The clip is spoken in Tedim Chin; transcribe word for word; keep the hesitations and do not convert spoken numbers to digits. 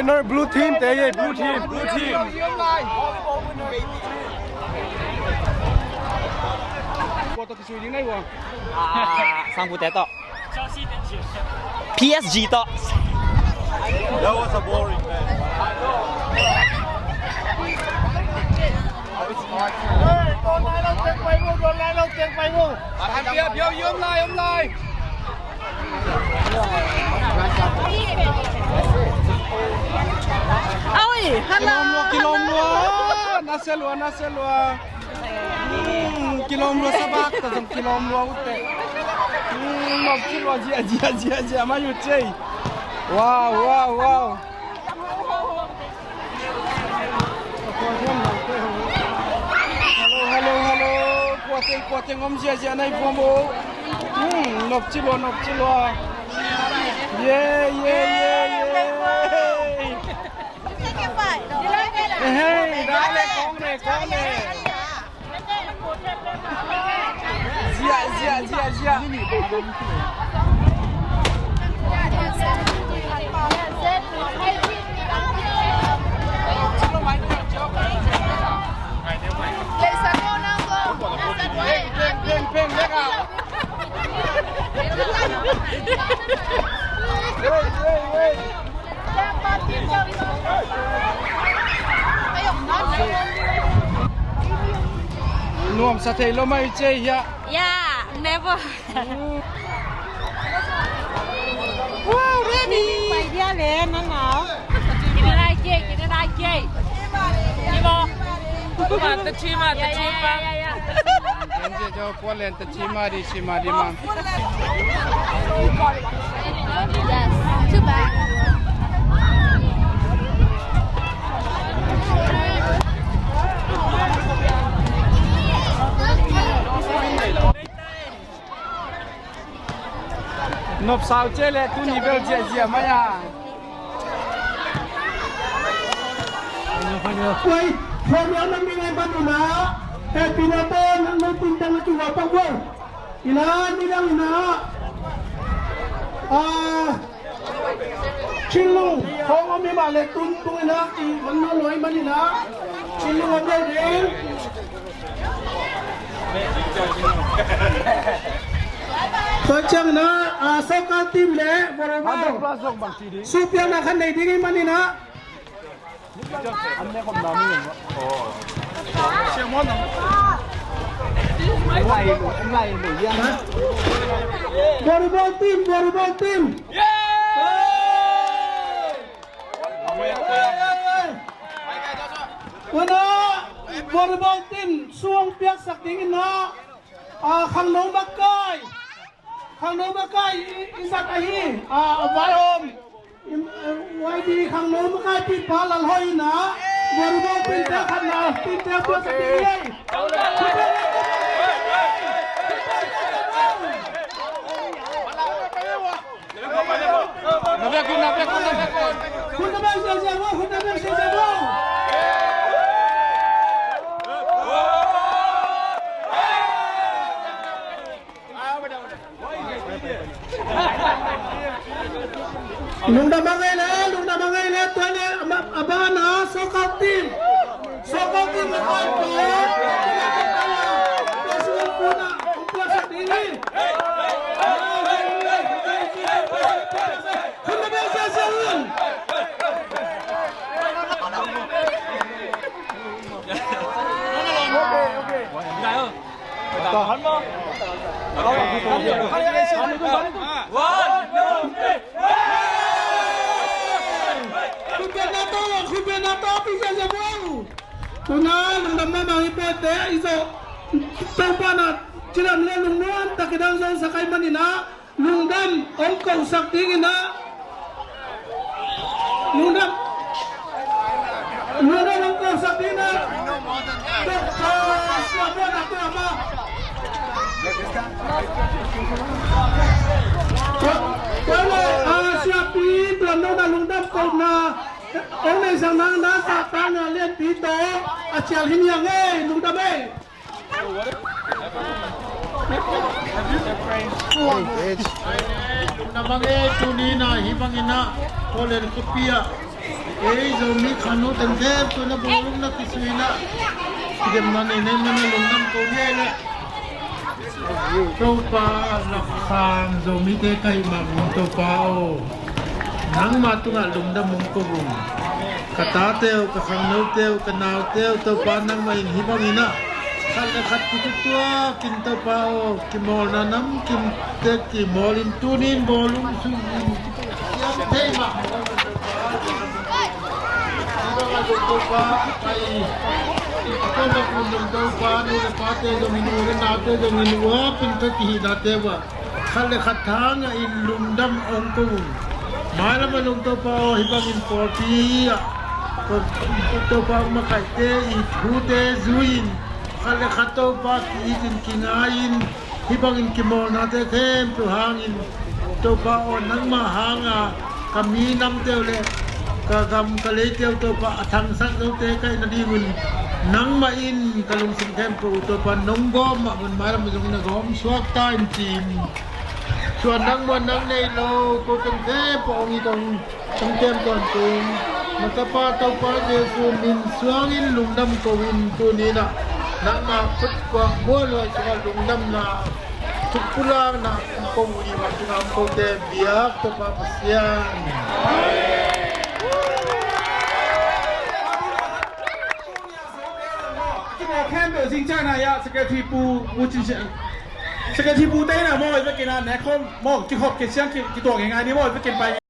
Blue team te, blue team, blue team. Kua tawh kisui ding na hi ua? Ah, Sangpute tawh. P S G tawh. That was a boring match. Oi, hello. Kilawm lua, kilawm lua. Nasia lua, nasia lua. Hmm, kilawm lua sa bak tawh zong kilawm lua uh teh. Hmm, nop ci lua zia, zia, zia, zia, mai uh cei. Wow, wow, wow. Hello, hello, hello. Kua teng, kua teng om ziahziah na hi vuam uh. Hmm, nop ci lua, nop ci lua. Ye, ye, ye, ye. Hey, dale, kong ne, kong ne. Ziah, ziah, ziah, ziah. Peng, peng, peng, peng, peng, peng. Hey, hey, hey. Nuamsa thei lo mai cei hia. Yeah, never. Wow, ready. Pai dia le, na nau. Kini nai kei, kini nai kei. Kimo. Team up, the team up, the team up. Jen jen jo, Poland, the team up, di, team up, di, man. Yes, too bad. Nopsau cia le tuni bel ziahziah mai a. Oi, program na mi ngai manu na. Eh, pina to nang no tin tang ki wa pa wo. Ina ni dang ina. Ah, Chinlung, hong om hi mah le tung tung ina, i man no loi man ina. Chinlung om lo ding. Tua ciang ina, ah, soccer team le volleyball. Supiang na khan nei ding i man ina. Volleyball team, volleyball team. Tua na volleyball team sung piaksak ding ina, ah, khangno makai. Khangno makai i, i zat ahi, a, a vai om. I, eh, Y D khangno makai pi pa Lalhoih na. Volleyball team te khat na, team te tua sa ti ei. Na vek un, na vek un, na vek un. Khut na vek ziahziah vo, khut na vek ziahziah vo. Lungdam a ngei le, lungdam a ngei le, tua le, a ba na, soccer team. Soccer team a koi ko. Tua sung puna, tua sa ding. Khut na vek ziahziah un. Khutbetna tawh, khutbetna tawh, pi ziahziah bang. Tuna lungdam mahmah hi pete, i zawh Topa na cidam le lungnuam tak i dang zawhsak ahih manin ah, lungdam hong kosak dingin ah. Lungdam. Lungdam hong kosak dingin ah. Doctor Siapuan a tua ma. Tua le, ah, siapi tuan no na lungdam kohna hong neihsak nang na sa tang a lianpi tawh a cial hi niang ei, lungdam ei. Lungdam ei, tuni na hih bangin ah Poland khuapi ah Ei Zomi khangno teng khempeuh na bawlung na kisuina kidemna nei nei mana lungdam ko ni ei le. Topa, lakhang Zomite ka hih mah un Topa aw, nangmah tungah lungdam hong ko ung. Ka tate uh, ka khangnote uh, ka naute uh, Topa nangmah in hih bangin ah khat le khat kitutuakin Topa aw, kimawlna namkimte kimawl in tuni in bawlung sung in siam thei mah. Hih bangah zong Topa, ai, a tawm a kun zong Topa, nu le pate zongin, u le naute zongin, uap in ka kihihnate uah khat le khat thangah in lungdam hong ko un. Mailam ah zong Topa aw, hih bangin pawlpi ah Topa hong makaihte i thute zui-in khat le khat Topa ki-it in kingai-in hih bangin kimawlnate khempeuh hangin Topa aw, nangmah hanga ka minamte uh le ka gam ka leite uh Topa a thangsak zote ka hih nadingun nangmah in ka lungsim khempeuh uh Topa nong gawm mah un mailam zong na gawm suak ta in ci-in suan nang muan nang nei lo ko teng khempeuh hong it hong Tangtem tawntung na tapa Topa Jesu min suangin lungdam ko in tuni in ah nangma khut kuang bual huai sungah lungdamna thuk pulakna ko uh i mah sungah kote biak Topa Pasian. Khempeuh zing ciangin ah Secretary Pu, Pu Cin Sian, Secretary Pu te in ah maw i vekin ah nekhawm maw kikhop kiciang kituak ngai ngai ni maw i vekin pai.